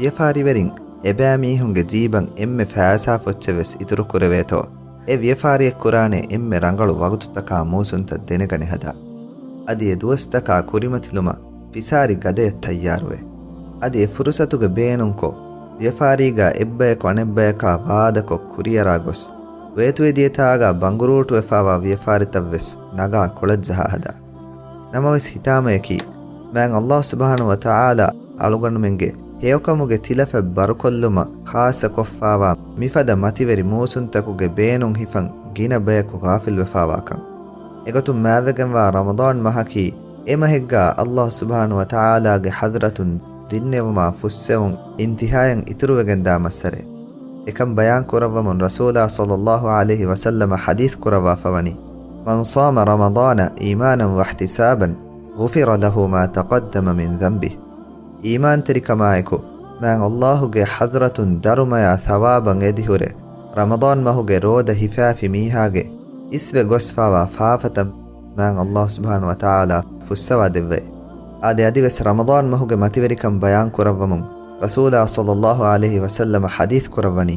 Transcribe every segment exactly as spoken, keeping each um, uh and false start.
ވިޔަފާރިވެރިން އެބައިމީހުންގެ ޖީބަށް އެންމެ ފައިސާ ފޮއްޗެއް ވެސް އިތުރު ކުރެވޭތޯ، އެ ވިޔަފާރިއެއް ކުރާނެ އެންމެ ރަނގަޅު ވަގުތުތަކާ މޫސުންތައް ދެނެގަނެ ހަދާ. އަދި އެ ދުވަސްތަކާ ކުރިމަތިލުމަށް ފިސާރި ގަދައެއް ތައްޔާރުވޭ. އަދި އެ ފުރުސަތުގެ ބޭނުންކޮށް، ވިޔަފާރީގާ އެއްބަޔަކު އަނެއްބަޔަކާ ވާދަކޮށް ކުރިއަރާ ގޮސް، ވޭތުވެދިޔަތާގާ ބަނގުރޫޓުވެފާވާ ވިޔަފާރިތައްވެސް ނަގާ ކޮޅަށްޖަހާ ހަދާ. ނަމަވެސް ހިތާމަޔަކީ، މާތް ﷲ ސުބްޙާނަހޫ ވަތަޢާލާ އަޅުގަނޑުމެންގެ ހެޔޮކަމުގެ ތިލަފަތް ބަރުކޮށްލުމަށް ޚާއްޞަކޮށްފާވާ މިފަދަ މަތިވެރި މޫސުންތަކުގެ ބޭނުން ހިފަން ގިނަ ބަޔަކު ޣާފިލްވެފާވާކަން. އެގޮތުން މާތްވެގެންވާ ރަމަޟާން މަހަކީ އެ މަހެއްގާ ﷲ ސުބްޙާނަހޫ ވަތަޢާލާގެ ޙަޟްރަތުން ދިންނެވުމާ ފުއްސެވުން އިންތިހާޔަށް އިތުރުވެގެންދާ މައްސަރެއް. އެކަން ބަޔާން ކުރައްވަމުން ރަސޫލާ ޞައްލައްލާހު ޢަލައިހި ވަސައްލަމަ ޙަދީޘް ކުރައްވާފަވަނީ، من صام رمضان إيمانا واحتسابا غفر له ما تقدم من ذنبه. އީމާންތެރިކަމާއެކު، މާތް ﷲ ގެ ޙަޟްރަތުން ދަރުމަޔާ ޘަވާބަށް އެދިހުރެ، ރަމަޟާން މަހުގެ ރޯދަ ހިފާފި މީހާގެ އިސްވެ ގޮސްފާވާ ފާފަތައް މާތް ﷲ ސުބްޙާނަހޫ ވަތަޢާލާ ފުއްސަވާ ދެއްވައި. އާދެ، އަދިވެސް ރަމަޟާން މަހުގެ މަތިވެރިކަން ބަޔާން ކުރައްވަމުން ރަސޫލާ ޞައްލައްލާހު ޢަލައިހި ވަސައްލަމަ ޙަދީޘް ކުރައްވަނީ،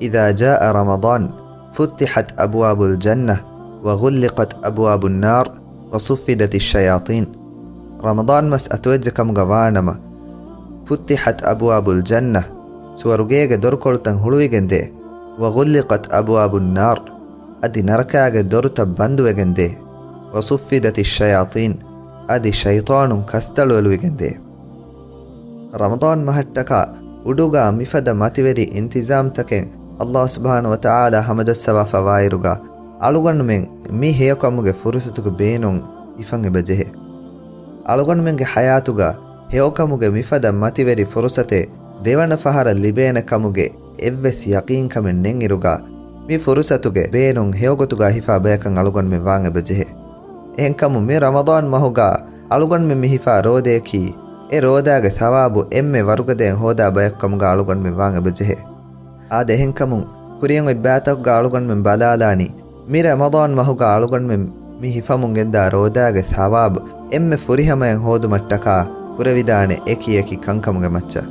إذا جاء رمضان فتحت أبواب الجنة وغلقت أبواب النار وصفدت الشياطين. ރަމަޟާން މަސް އަތުވެއްޖެ ކަމުގަ ވާނަމަ، ފުއްތިޙަތް އަބުވާބުލް ޖަންނަ، ސުވަރުގޭގެ ދޮރުކޮޅުތައް ހުޅުވިގެންދޭ، ވަޣުއްލިޤަތް އަބުވާބުން ނާރް، އަދި ނަރަކާގެ ދޮރުތައް ބަންދުވެގެންދޭ، ވަޞުއްފިދަތި ޝަޔާޠީން، އަދި ޝައިޠާނުން ކަސްތަޅުއެޅުވިގެންދޭ. ރަމަޟާން މަހަށްޓަކާ އުޑުގާ މިފަދަ މަތިވެރި އިންތިޒާމްތަކެއް ﷲ ސުބްޙާނަހޫ ވަތަޢާލާ ހަމަޖައްސަވާފަވާއިރުގާ، އަޅުގަނޑުމެން މި ހެޔޮކަމުގެ ފުރުސަތުގެ ބޭނުން ހިފަން އެބަޖެހޭ. އަޅުގަނޑުމެންގެ ޙަޔާތުގަ ހެޔޮކަމުގެ މިފަދަ މަތިވެރި ފުރުސަތެއް ދެވަނަ ފަހަރަށް ލިބޭނެ ކަމުގެ އެއްވެސް ޔަޤީންކަމެއް ނެތްއިރުގަ، މި ފުރުސަތުގެ ބޭނުން ހެޔޮގޮތުގަ ހިފާ ބަޔަކަށް އަޅުގަނޑުމެން ވާން އެބަޖެހޭ. އެހެންކަމުން މި ރަމަޟާން މަހުގަ އަޅުގަނޑުމެން މި ހިފާ ރޯދަޔަކީ، އެ ރޯދާގެ ޘަވާބު އެންމެ ވަރުގަދައިން ހޯދާ ބަޔަކު ކަމުގަ އަޅުގަނޑުމެން ވާން އެބަޖެހޭ. އާދެ، އެހެންކަމުން ކުރިއަށް އޮތް ބައިތަކުގަ އަޅުގަނޑުމެން ބަލާލާނީ، މި ރަމަޟާން މަހުގަ އަޅުގަނޑުމެން މި ހިފަމުން ގެންދާ ރޯދާގެ ޘަވާބު އެންމެ ފުރިހަމައިން ހޯދުމަށްޓަކާ ކުރެވިދާނެ އެކި އެކި ކަންކަމުގެ މައްޗަށް.